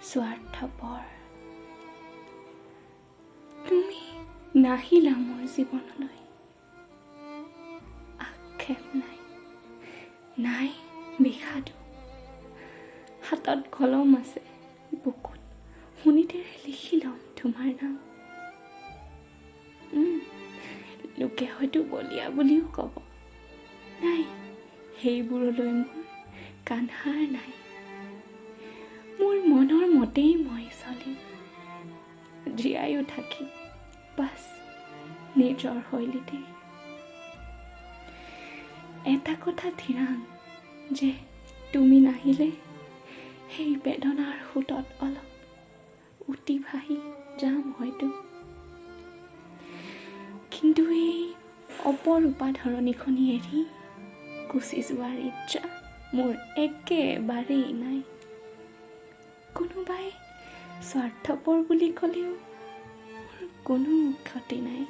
স্বাৰ্থপৰ। তুমি নাহিলা মোৰ জীৱনলৈ, আক্ষেপ নাই, নাই বিষাদো। হাতত কলম আছে, বুকুত শোণিতেৰে লিখি ল'ম তোমাৰ নাম। লোকে হয়তো বলিয়া বুলিও ক'ব। নাই, সেইবোৰলৈ মোৰ কাণসাৰ নাই। মোৰ মনৰ মতেই মই চলিম, জীয়াইও থাকিম, বাছ নিজৰ শৈলীতেই। এটা কথা থিৰাং যে তুমি নাহিলে সেই বেদনাৰ সোঁতত অলপ উটি ভাহি যাম হয়তো, কিন্তু এই অপৰূপা ধৰণীখনি এৰি গুচি যোৱাৰ ইচ্ছা মোৰ একেবাৰেই নাই। কোনোবাই স্বাৰ্থপৰ বুলি ক'লেও মোৰ কোনো ক্ষতি নাই।